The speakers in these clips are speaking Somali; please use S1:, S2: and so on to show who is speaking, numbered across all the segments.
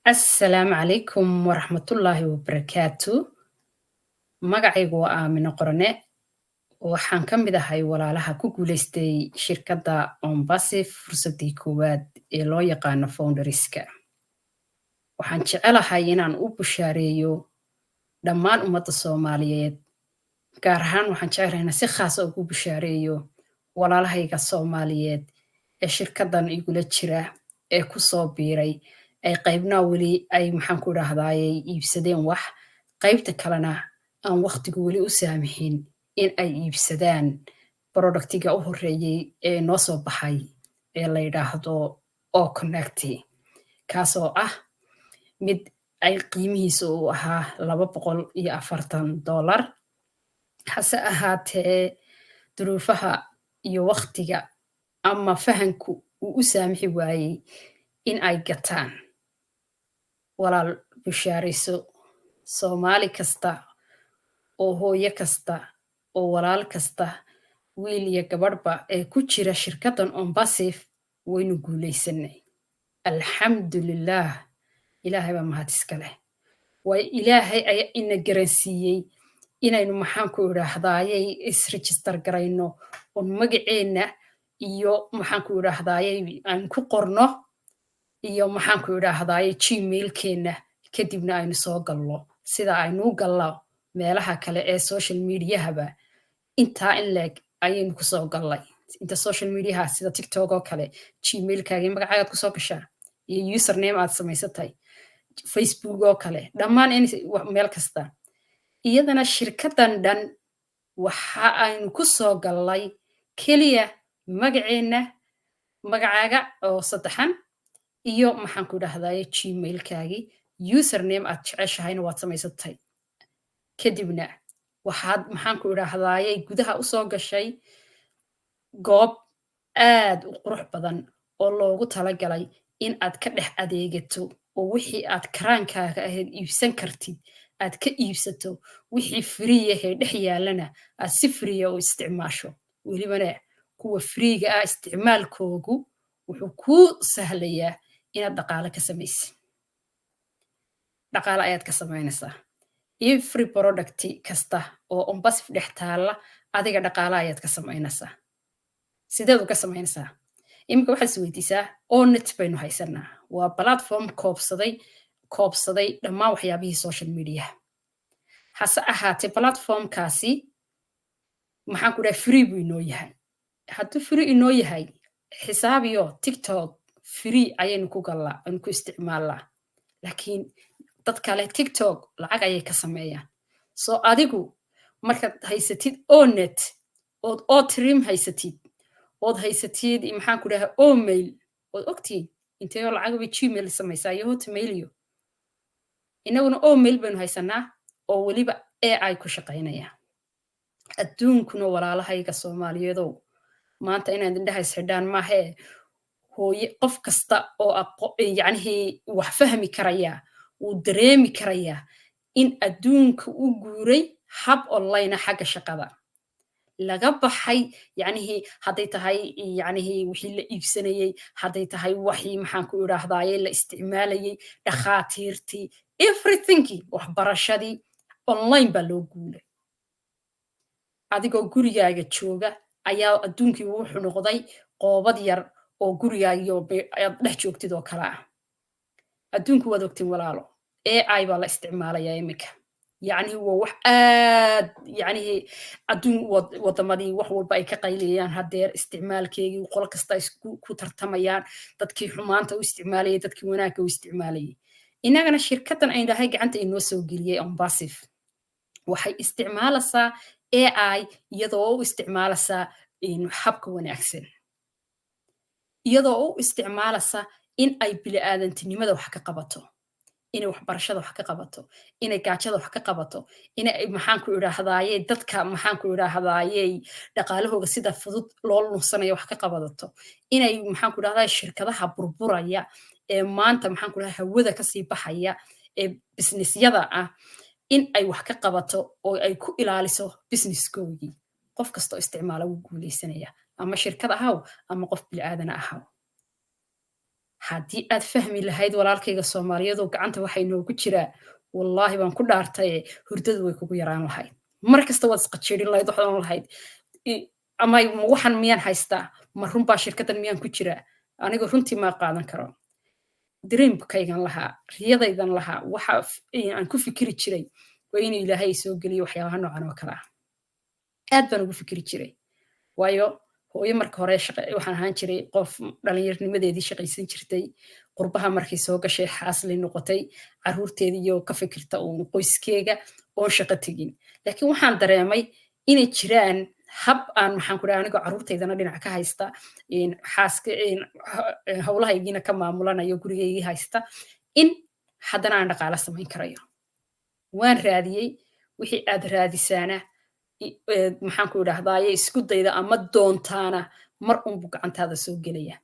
S1: Assalaamu calaykum waraxmatullaahi wabarakaatu. Magacaygu waa Aamino Qorane. Waxaan ka mid ahay walaalaha ku guuleystay shirkadda ONPASSIVE fursaddii koowaad ee loo yaqaano founderska. Waxaan jecelahay inaan u bushaareeyo dhammaan ummadda Soomaaliyeed. Gaar ahaan waxaan jecelahay inaan si khaas ah ugu bushaareeyo walaalahayga Soomaaliyeed ee shirkaddan igula jira ee ku soo biiray, ay qaybna weli ay, maxaan ku idhaahdayey, iibsadeen wax, qaybta kalena aan waqtigu weli u saamixin in ay iibsadaan productiga u horreeyey ee noo soo baxay ee la yidhaahdo O-Connect, kaasoo ah mid ay qiimihiisa uu ahaa $240. Hase ahaatee, duruufaha iyo waqtiga ama fahanku uu u saamixi waayey in ay gataan. Walaal, bushaarayso. Soomaali kasta oo hooyo kasta oo walaal kasta, wiil iyo gabadhba, ee ku jira shirkaddan ONPASSIVE, waynu guulaysanay. Alxamdulilaah, Ilaahay baa mahad iska leh. Waayo, Ilaahay ayaa ina garansiiyey inaynu, maxaan ku idhaahdayey, is-register garayno oon magaceenna iyo, maxaan ku idhaahdayey, aan ku qorno iyo, maxaan ku idhaahdayey, Gmailkeenna, kadibna aynu soo gallo sida aynu u gallo meelaha kale ee social mediahaba. Intaa in leeg ayaynu kusoo gallay inta social mediaha, sida TikTok oo kale. Gmailkaaga iyo magacaagaad kusoo gashaa iyo username aad samaysatay, Facebook oo kale, dhammaan meel kasta. Iyadana shirkaddan dhan waxa aynu ku soo gallay keliya magaceenna, magacaaga oo saddexan iyo, maxaan ku dhahdaye, Gmailkaagii, username aad jeceshahayna waad samaysatay. Kadibna waxaad, maxaan ku idhaahdaaye, gudaha usoo gashay goob aad u qurux badan oo loogu talagalay in aad ka dhex adeegato oo wixii aad karaankaaga ahayd iibsan kartid aad ka iibsato, wixii free ahee dhex yaallana aad si free ah u isticmaasho. Welibana kuwa freega ah isticmaalkoogu wuxuu kuu sahlayaa inaad dhaqaale ka samaysid. Dhaqaale ayaad ka samaynaysaa every product kasta oo ONPASSIVE dhex taalla. Adiga dhaqaale ayaad ka samaynaysaa. Sideed uga samaynaysaa? Iminka waxaad is weydiisaa, O-Net baynu haysanaa. Waa platform koobsaday dhammaan waxyaabihii social media. Hase ahaatee, platformkaasi, maxaan ku dhahay, free buu inoo yahay. Hadduu free inoo yahay, xisaabiyo TikTok free ayaynu ku gallaa, aynu ku isticmaalnaa, laakiin dad kale TikTok lacag ayay ka sameeyaan. So adigu markaad haysatid O-Net ood O-Trim haysatid ood haysatid, maxaan ku dhahay, O-Mail, ood ogtihiin inteeyoo lacag bay Gmail samaysaa iyo Hotmail, iyo inaguna O-Mail baynu haysanaa oo weliba AI ku shaqaynaya. Adduunkuna, walaalahayga Soomaaliyeedow, maanta inaad indhaha isxidhaan maahee, hooye, qof kasta oo yacnihii wax fahmi karaya wuu dareemi karayaa in adduunka u guuray hab online xagga shaqada laga baxay. Yacnihii hadday tahay, yacnihii wixii la iibsanayey, hadday tahay waxii, maxaan ku idhaahdaaye, la isticmaalayey, dhakhaatiirtii, everythingkii, waxbarashadii, online baa loo guulay. Adigoo gurigaaga jooga ayaa adduunkii wuxuu noqday qoobad yar oo gurigaagiyo aad dhex joogtid oo kale ah adduunku. Waad ogtiin, walaalo, AI baa la isticmaalayaa iminka. Yacnihi waa wax aad, yacnihii, adduun waddamadii wax walba ay ka qaylayaan haddeer isticmaalkeegii, qolo kasta isku ku tartamayaan, dadkii xumaanta u isticmaalayay, dadkii wanaagga u isticmaalayay. Innagana shirkaddan aynu dhahay gacanta inoo soo geliyey ONPASSIVE waxay isticmaalaysaa AI, iyadoo u isticmaalaysaa habka wanaagsan, iyadoo u isticmaalaysa in ay bini'aadantinimada wax ka qabato, inay waxbarashada wax ka qabato, inay gaajada wax ka qabato, inay, maxaan ku idhaahdaaye, dadka, maxaan ku idhaahdaaye, dhaqaalahooga sida fudud loo lunsanayo wax ka qabadato, inay, maxaan ku idhahdaye, shirkadaha burburaya ee maanta, maxaan ku idhahdaa, hawada kasii baxaya ee businessyada ah in ay wax ka qabato oo ay ku ilaaliso businesskoogii. Qof kastoo isticmaala wuu guuleysanaya, ama shirkad ahaw ama qof bil'aadana ahaw. Haddii aad fahmi lahayd, walaalkayga Soomaaliyeedoo, gacanta waxa inoogu jiraa, wallaahi baan ku dhaartaye, hurdadu way kugu yaraan lahayd. Mar kasta waad isqajiirin lahayd, waxaad oran lahayd, ama waxan miyaan haystaa? Ma runbaa shirkaddan miyaan ku jiraa? Aniga runtii maa qaadan karo. Dreamkaygan lahaa, riyadaydan lahaa, waxa aan ku fikiri jiray waa inuu Ilaahay soo geliyo waxyaabaha noocan oo kale ah. Aad baan ugu fikiri jiray, waayo hooyo marka hore waxaan ahaan jiray qof dhallinyarnimadeedii shaqaysan jirtay, qurbaha markay soo gashay xaasli noqotay, carruurteedii iyo ka fikirta uun qoyskeega, oon shaqo tegin. Laakiin waxaan dareemay inay jiraan hab aan, maxaan ku dhaha, anigoo carruurtaydana dhinac ka haysta, xaaska howlahaygiina ka maamulanayo, gurigaygii haysta, in haddana aan dhaqaalo samayn karayo. Waan raadiyey. Wixii aad raadisaana, maxaan ku idhahdaaye, isku dayda ama doontaana, mar unbu gacantaada soo gelaya.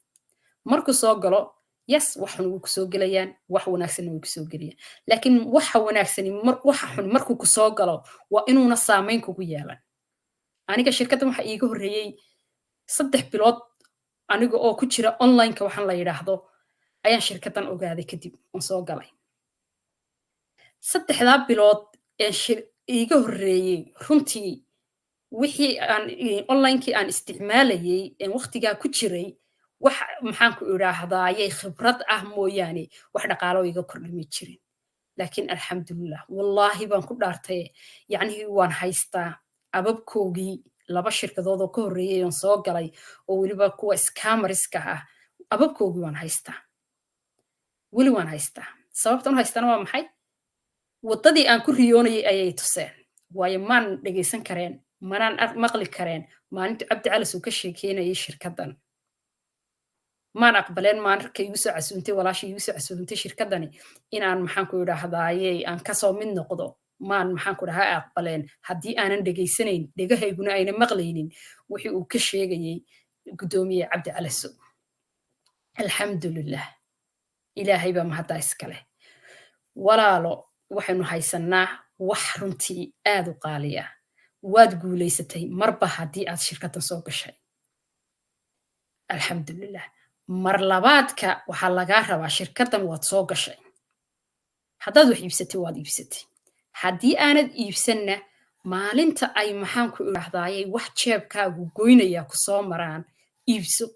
S1: Markuu soo galo, yes, wax xun wuu kusoo gelayaan, wax wanaagsanna way kusoo gelayaan. Laakiin waxa wanaagsani, waxa xun markuu kusoo galo, waa inuuna saamayn kugu yeelan. Aniga shirkaddan waxa iiga horreeyey 3 bilood aniga oo ku jira onlineka waxaan la yidhaahdo ayaan shirkaddan ogaaday. Kadib oon soo galay, 3-daa bilood ee iiga horreeyey, runtii wixii aan onlinekii aan isticmaalayey een waqtigaa ku jiray, wax, maxaan ku idhaahdaayey, khibrad ah mooyaane, wax dhaqaalo iga kordhimi jirin. Laakiin alxamdulilah, wallaahi baan ku dhaartaye, yacnihii waan haystaa ababkoogii laba shirkadood oo ka horreeyey oon soo galay, oo weliba kuwa scammerska ah. Ababkoogii waan haystaa, weli waan haystaa. Sababtan u haystaana waa maxay? Waddadii aan ku riyoonayay ayay tuseen, waayo maan dhegaysan kareen, manaan maqli kareen maalintu Cabdi Calis uu ka sheekeynayay shirkaddan. Maan aqbaleen maalinka igu soo casuuntay, walaasha igu soo casuuntay shirkaddani, inaan, maxaan ku idhaahdaaye, aan kasoo mid noqdo. Maan, maxaan ku dhahaa, aqbaleen haddii aanan dhegaysanayn, dhegahayguna ayna maqlaynin wixii uu ka sheegayey guddoomiye Cabdi Calasow. Alxamdulilah, Ilaahay baa mahaddaa iskale. Walaalo, waxaynu haysannaa wax runtii aad u qaaliya. Waad guulaysatay marba haddii aad shirkaddan soo gashay, alxamdulilah. Mar labaadka waxaa lagaa rabaa, shirkaddan waad soo gashay, haddaad wax iibsatay waad iibsatay, haddii aanad iibsanna, maalinta ay, maxaan ku idhaahdayay, wax jeebkaagu goynaya ku soo maraan, iibso.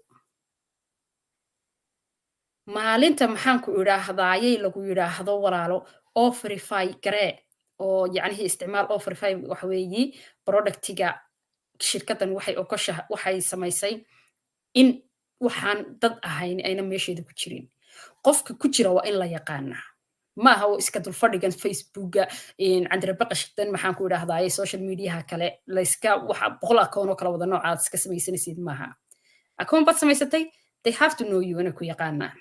S1: Maalinta, maxaan ku idhaahdaayay, lagu yidhaahdo, "Walaalo, oo verify garee," oo yacnihii isticmaal oo verify, waxa weeyi productiga shirkaddan waxay ogosha, waxay samaysay in waxaan dad ahayn ayna meesheeda ku jirin. Qofka ku jira waa in la yaqaanaa. Maaha oo iska dulfadhigan Facebooka candirabaqashdan, maxaan ku idhahdaaye, social mediaha kale layska waxa 100 akoon oo kala wada nooca aad iska samaysanaysid maaha. Akoon baad samaysatay, they have to know you, inay ku yaqaanaan.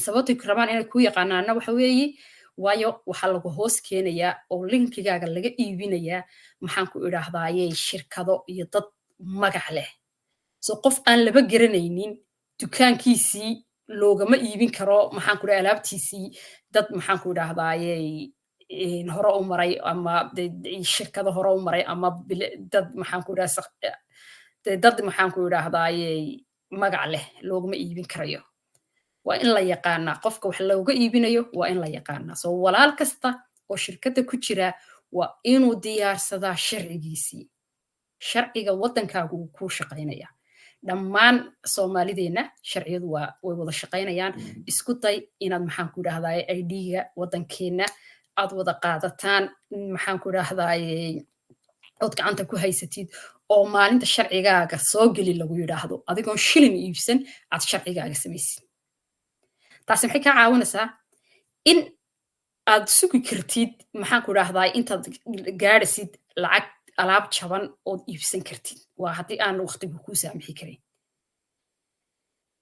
S1: Sababtay ku rabaan inay ku yaqaanaanna waxa weeye, waayo waxaa lagu hoos keenayaa oo linkigaaga laga iibinayaa, maxaan ku idhaahdaaye, shirkado iyo dad magac leh. So qof aan laba garanaynin dukaankiisii loogama iibin karo, maxaan ku dhaha, alaabtiisii dad, maxaan ku idhaahdaaye, hore u maray ama shirkado hore u maray ama dad, maxaan ku idhaha, dad, maxaan ku idhaahdaaye, magac leh loogama iibin karayo. Waa in la yaqaanaa qofka wax looga iibinayo, waa in la yaqaanaa. So walaal kasta oo shirkadda ku jira waa inuu diyaarsadaa sharcigiisii. Sharciga waddankaagu wuu kuu shaqaynaya. Dhammaan Soomaalideenna sharciyadu waa way wada shaqaynayaan. Isku day inaad, maxaan ku idhahdaye, ID-ga waddankeenna aad wada qaadataan, maxaan ku idhahdaye, ood gacanta ku haysatid, oo maalinta sharcigaaga soo geli lagu yidhaahdo, adigoon shilin iibsan aad sharcigaaga samaysid. Taasi maxay kaa caawinaysaa? In aad sugi kartid, maxaan ku idhahdaa, intaad gaadhasid lacag alaab jaban ood iibsan kartid. Waa haddii aan waqtigu kuu saamixi karin.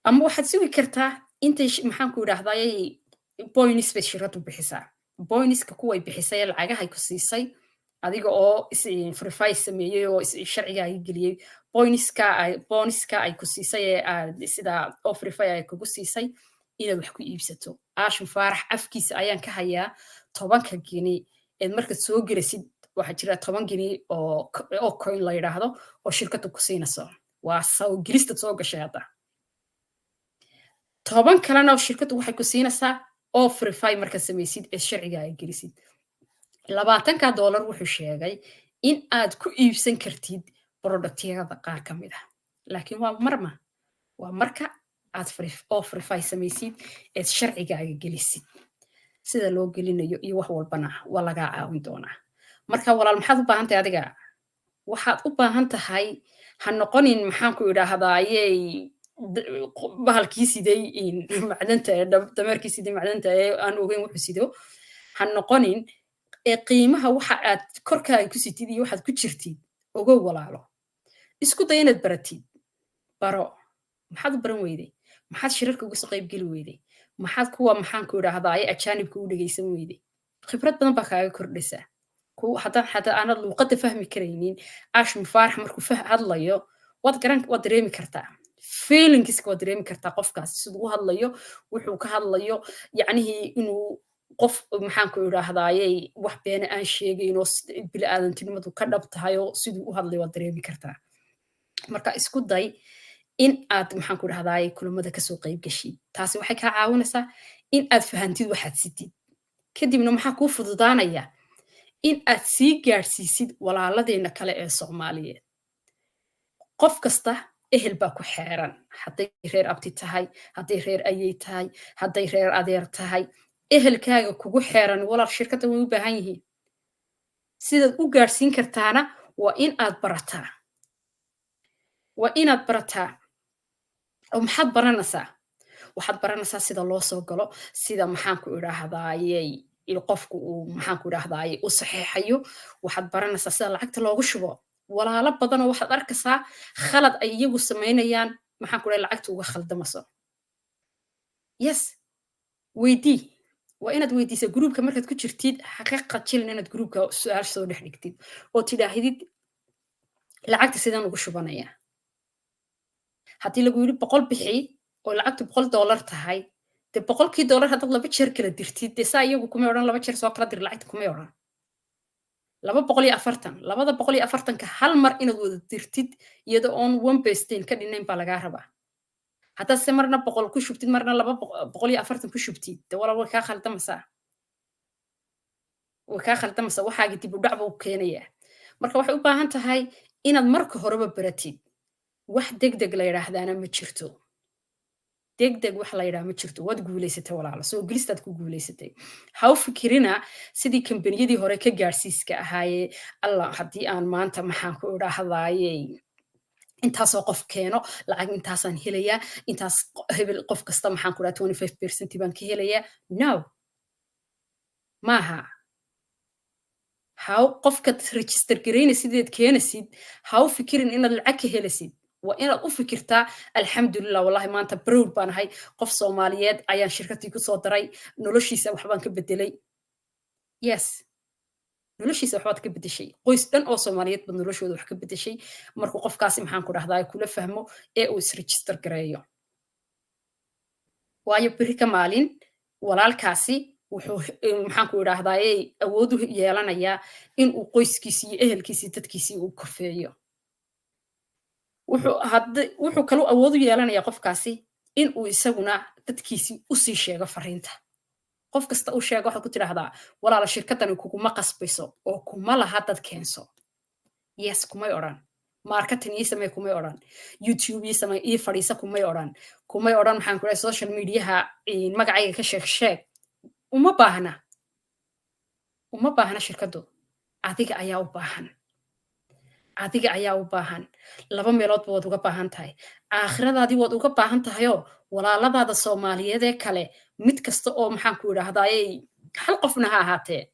S1: Ama waxaad sugi kartaa intay, maxaan ku idhahdaayay, bonus bay shirkadu bixisaa. Bonuska kuway bixisay, lacagahay ku siisay adiga oo verify sameeyey oo sharcigaaga geliyey, bonuska ay ku siisay ee aad sida oo verify ay kugu siisay inaad wax ku iibsato. Aashim Faarax afkiisa ayaan ka hayaa 10-ka gini eed markaad soo gelisid. Waxaa jira 10 gini oo coin la yidhaahdo oo shirkadu ku siinayso. Waa soo gelistad soo gashay hadda. 10 kalena shirkaddu waxay ku siinaysaa oo verify markaad samaysid ee sharciga ay gelisid. 20-ka doolar wuxuu sheegay in aad ku iibsan kartid productyada qaar ka mid ah, laakiin waa marma, waa marka aad oo verify samaysid eed sharcigaaga gelisid. Sida loo gelinayo iyo wax walbana waa lagaa caawin doonaa. Marka walaal, maxaad u baahan tahay adiga? Waxaad u baahan tahay, ha noqonin, maxaan ku idhaahdayey, bahalkii siday macdanta ee dameerkii siday macdanta ee aan ogeyn wuxuu sido. Ha noqonin ee qiimaha waxa aad korkaaga ku sitid iyo waxaad ku jirtid ogow. Walaalo, isku day inaad baratid. Baro. Maxaad u baran weyday? Maxaad shirarka uga soo qaybgeli weyday? Maxaad kuwa, maxaan ku idhaahdaye, ajaanibka u dhegaysan weyday? Khibrad badan baa kaaga kordhaysaa. Haddaan xataa aanad luuqadda fahmi karaynin, Ash Mufaarax markuu hadlayo waad garan, waad dareemi kartaa feelingska, waad dareemi kartaa qofkaasi siduu u hadlayo, wuxuu ka hadlayo, yacnihii inuu qof, maxaan ku idhaahdayey, wax beena aan sheegayn oo bili-aadantinimadu ka dhab tahay oo siduu u hadlayo waad dareemi kartaa. Marka isku day in aad, maxaan ku idhahdaye, kulamada kasoo qayb geshid. Taasi waxay kaa caawinaysaa in aad fahantid waxaad sitid. Kadibna maxaa kuu fududaanaya? In aad sii gaadhsiisid walaaladeenna kale ee Soomaaliyeed. Qof kasta ehel baa ku xeeran, hadday reer abti tahay, hadday reer ayey tahay, hadday reer adeer tahay. Ehelkaaga kugu xeeran, walaal, shirkadda way u baahan yihiin. Sidaad u gaadhsiin kartaana waa in aad barataa, waa inaad barataa. Oo maxaad baranaysaa? Waxaad baranaysaa sida loo soo galo, sida, maxaan ku idhaahdayey, qofku uu, maxaan ku idhaahdayey, u saxeexayo. Waxaad baranaysaa sida lacagta loogu shubo. Walaalo badanoo waxaad arkaysaa khalad ay iyagu samaynayaan, maxaan ku dhahay, lacagta uga khaldamaso. Yes, weydii. Waa inaad weydiisaa groupka markaad ku jirtid. Ha ka qajilin inaad groupka su-aal soo dhex dhigtid oo tidhaahdid, "Lacagta sidaan ugu shubanaya?" Haddii lagu yidhi 100 bixi oo lacagtu $100 tahay, dee 100-kii dollar haddaad laba jeer kala dirtid, dee saa iyagu kumay odhan laba jeer soo kala dir lacagta, kumay odhan. 240, 240-ka hal mar inaad wada dirtid iyadoo oon 1% ka dhinayn baa lagaa rabaa. Haddaad se marna 100 ku shubtid, marna 240 ku shubtid, dee walaal, way kaa khaldamaysaa, way kaa khaldamaysaa. Waxaagi dib u dhac buu keenayaa. Marka waxay u baahan tahay inaad marka horeba baratid. Wax deg deg la yidhaahdaana ma jirto. Deg deg wax la yidhaha ma jirto. Waad guulaysatay, walaalo, soo gelistaad ku guulaysatay. Ha u fikirina sidii kambaniyadii hore ka gaadhsiiska ahaayee, "Alla, haddii aan maanta, maxaan ku idhaahdaaye, intaasoo qof keeno, lacag intaasaan helayaa, intaas hebel qof kasta, maxaan ku dhaha, 25% baan ka helayaa." No, maaha. Ha qofkaad register garayna sideed keenasid, ha u fikirin inaad lacag ka helasid. Waa inaad u fikirtaa, "Alxamdulilah, wallahi maanta proud baan ahay, qof Soomaaliyeed ayaan shirkadii kusoo daray, noloshiisa waxbaan ka bedelay." Yes, noloshiisa waxbaad ka bedeshay. Qoys dhan oo Soomaaliyeed baad noloshooda wax ka bedeshay markuu qofkaasi, maxaan ku dhahdaa, kula fahmo ee uu isregister gareeyo. Waayo, beri ka maalin walaalkaasi wuxuu, maxaan ku idhaahdaaye, awood u yeelanayaa in uu qoyskiisii iyo ehelkiisii, dadkiisii uu kofeeyo. Wuxuu kaluu awood u yeelanayaa qofkaasi in uu isaguna dadkiisii usii sheego fariinta. Qof kasta u sheega, waxaad ku tidhaahdaa, "Walaala, shirkaddani kuguma qasbayso oo kuma laha dad keenso." Yes, kumay odhan marketing ii samey, kumay odhan YouTube ii samey, ii fadhiisa kumay odhan, kumay odhan, maxaan ku dhahay, social mediaha magacayga ka sheeg sheeg. Uma baahna, uma baahna shirkaddu. Adiga ayaa u baahan, adiga ayaa u baahan. Laba meeloodba waad uga baahan tahay. Aakhiradaadii waad uga baahan tahayoo walaaladaada Soomaaliyeed ee kale, mid kasta oo, maxaan ku idhaahdaaye, hal qofna ha ahaatee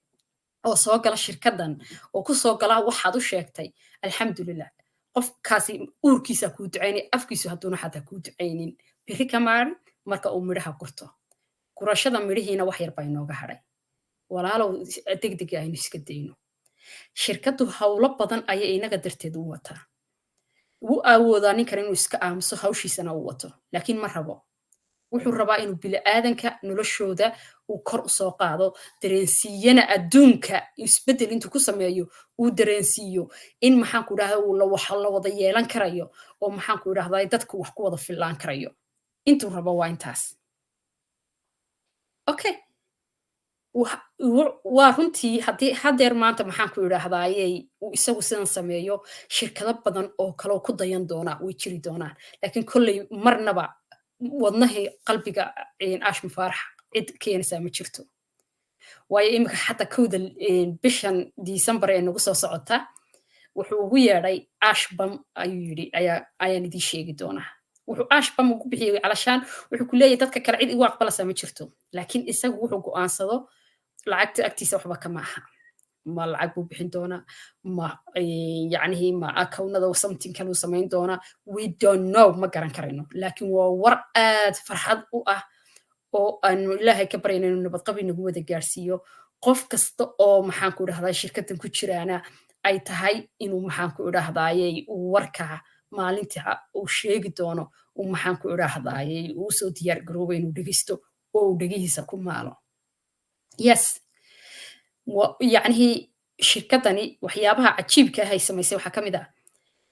S1: oo soo gala shirkaddan oo ku soo gala waxaad u sheegtay, alxamdulilah, qofkaasi uurkiisa kuu ducaynay, afkiisu hadduuna xataa kuu ducaynin. Beri ka maalin marka uu midhaha gurto, gurashada midhihiina wax yar baa inooga hadhay. Walaalow, degdega aynu iska dayno. Shirkaddu howlo badan ayay inaga darteed u wataa. Wuu awoodaa ninkan inuu iska aamuso, hawshiisana uu wato, laakiin ma rabo. Wuxuu rabaa inuu bini'aadanka noloshooda uu kor usoo qaado, dareensiiyana adduunka isbeddel intuu ku sameeyo, uu dareensiiyo in, maxaan ku idhahda, uu wax la wada yeelan karayo oo, maxaan ku idhahdaa, dadku wax ku wada fillaan karayo. Intuu rabo waa intaas. Waa runtii, haddii haddeer maanta, maxaan ku idhaahdayey, uu isagu sidan sameeyo, shirkado badan oo kaloo ku dayan doona way jiri doonaan, laakiin kolley marnaba wadnahii qalbiga Ash Mufaarax cid keenaysaa ma jirto. Waayo, iminka xataa 1da bishan December ee nagu soo socota wuxuu ugu yeedhay Ash Bam ayuu yidhi, ayaa ayaan idiin sheegi doonaa. Wuxuu Ash Bam ugu bixiyey calashaan wuxuu ku leeyahay dadka kale cid igu aqbalaysaa ma jirto, laakiin isagu wuxuu go'aansado lacagta agtiisa waxba kama aha. Ma lacag buu bixin doonaa, ma yacnihii ma account-nada something kaluu samayn doonaa? We don't know, ma garan karayno, laakiin waa war aad farxad u ah oo aanu Ilaahay ka baryayno inuu nabadqabi nagu wada gaarsiiyo. Qof kasta oo, maxaan ku idhahdaa, shirkaddan ku jiraana ay tahay inuu, maxaan ku idhahdayey, uu warka maalinta uu sheegi doono uu, maxaan ku idhahdayey, uu usoo diyaar garoobo inuu dhegeysto oo uu dhegihiisa ku maalo. Yes, yacnihii shirkaddani waxyaabaha cajiibka ah ay samaysay waxaa ka mid ah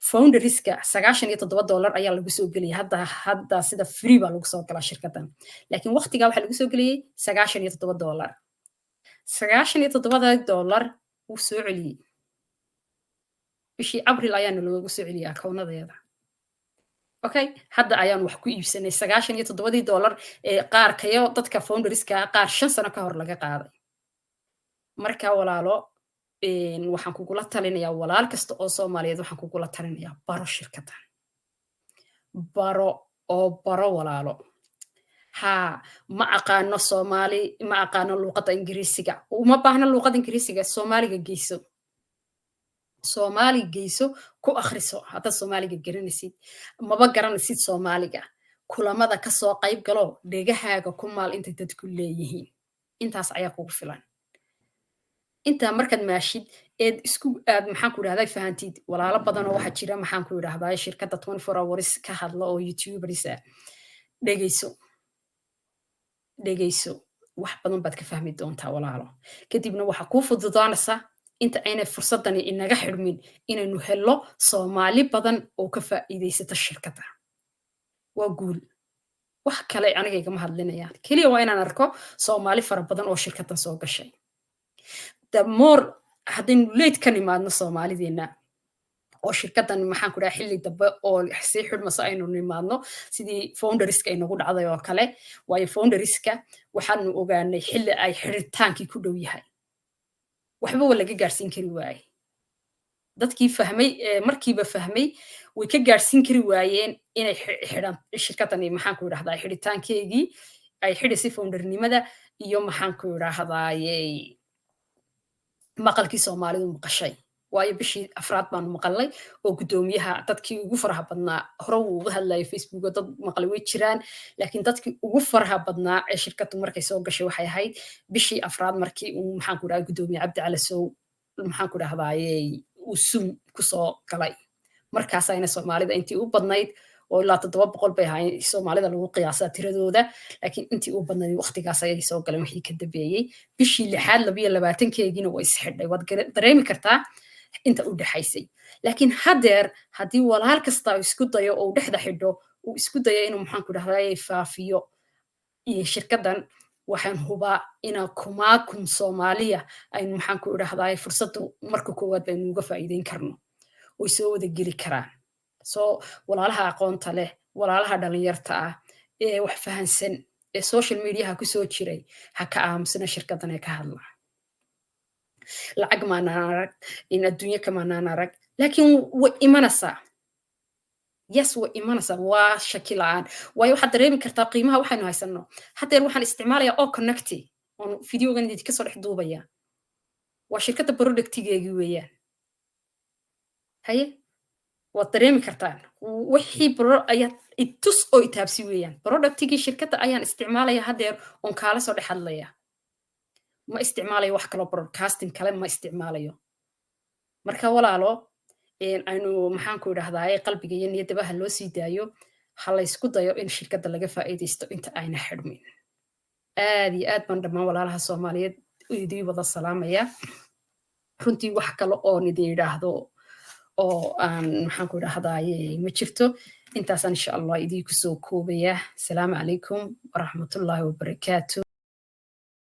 S1: founderska $97 ayaa lagu soo geliyay. Hadda sida free baa lagu soo galaa shirkaddan, laakiin waqtigaa waxaa lagu soo geliyey $97. $97da wuu soo celiyey bishii Abril ayaana loogu soo celiyey account-nadeeda. Okay, hadda ayaan wax ku iibsanay $97dii ee qaarkayo dadka founderska qaar 5 sano ka hor laga qaaday. Marka walaalo, waxaan kugula talinayaa, walaal kasta oo Soomaaliyeed waxaan kugula talinayaa, baro shirkaddan, baro oo baro, walaalo. Haa, ma aqaano Soomaali, ma aqaano luuqadda Ingiriisiga. Uma baahna luuqadda Ingiriisiga, Soomaaliga geyso, Soomaali geyso, ku akhriso haddaad Soomaaliga garanaysid. Maba garanaysid Soomaaliga, kulamada kasoo qayb galo, dhegahaaga ku maal intay dadku leeyihiin. Intaas ayaa kugu filan. Intaa markaad maashid eed isku aad, maxaan ku idhahdaa, fahantid, walaalo badanoo waxaa jira, maxaan ku idhahdaa, shirkadda 24 hours ka hadla oo YouTubers ah, dhegeyso, dhegeyso, wax badan baad ka fahmi doontaa, walaalo. Kadibna waxaa kuu fududaanaysa inta aynay fursadani inaga xidhmin inaynu hello Soomaali badan oo ka faa'iidaysata shirkadda. Waa guul. Wax kale aniga igama hadlinayaan, keliya waa inaan arko Soomaali fara badan oo shirkaddan soo gashay. The more haddaynu late ka nimaadno Soomaalideenna oo shirkaddan, maxaan ku dhaha, xilli dambe oo sii xidhmasa aynu nimaadno, sidii founderska inagu dhacday oo kale. Waayo, founderska waxaanu ogaanay xilli ay xidhitaankii ku dhow yahay, waxba wa laga gaarsiin kari waaye. Dadkii fahmay, markiiba fahmay, way ka gaarsiin kari waayeen inay xidhan shirkaddani, maxaan ku idhahdaa, xidhitaankeegii ay xidhisay foundernimada iyo, maxaan ku idhahdaaye, maqalkii Soomaalidu maqashay. Waayo, bishii afraad baanu maqalnay oo guddoomiyaha dadkii ugu faraha badnaa hore wuu uga hadlayay Facebooka, dad maqlay way jiraan, laakiin dadkii ugu faraha badnaa ee shirkaddu markay soo gashay waxay ahayd bishii afraad, markii uu, maxaan ku dhaha, guddoomiye Cabdi Calasow, maxaan ku dhahdaaye, uu Zoom kusoo galay. Markaasayna Soomaalida intii u badnayd, oo ilaa 700 bay ahaayeen Soomaalida lagu qiyaasaa tiradooda, laakiin intii u badnayd waqtigaas ayay soo galeen. Wixii ka dambeeyey bishii lixaad 22-keegiina way isxidhay. Waad dareemi kartaa inta u dhexaysay. Laakiin haddeer haddii walaal kasta isku dayo oo uu dhexda xidho, uu isku dayo inuu, maxaan ku dhahdaa, faafiyo iyo shirkaddan, waxaan hubaa inaa kumaakum Soomaaliya aynu, maxaan ku idhahdaa, fursaddu marka koowaad baynu uga faa'iideyn karno, way soo wada geli karaan. Soo walaalaha aqoonta leh, walaalaha dhalinyarta ah ee wax fahansan ee social mediaha kusoo jiray, ha ka aamusna shirkaddan ee ka hadla. Lacag maanaan arag in adduunyo kamaanaan arag, laakiin way imanaysaa. Yes, way imanaysaa, waa shaki la'aan. Waayo, waxaad dareemi kartaa qiimaha waxaynu haysanno haddeer. Waxaan isticmaalayaa O-Connect oon videogan idinka soo dhex duubaya, waa shirkadda productigeegii weeyaan. Haye, waad dareemi kartaan wixii ayaa itus oo itaabsi weeyaan. Productigii shirkadda ayaan isticmaalaya haddeer oon kaala soo dhex hadlaya. Ma isticmaalayo wax kaloo, broadcasting kale ma isticmaalayo. Marka walaalo, aynu, maxaan ku idhahdaa, qalbiga iyo niyaddaba ha loo sii daayo, ha laysku dayo in shirkadda laga faa'iidaysto inta ayna xidhmin. Aad iyo aad baan dhammaan walaalaha Soomaaliyeed idii wada salaamaya. Runtii wax kale oon idin idhaahdo oo aan, maxaan ku idhahdaaye, ma jirto. Intaasaan insha Allah idii kusoo koobaya. Asalaamu calaykum waraxmatullaahi wabarakaatu.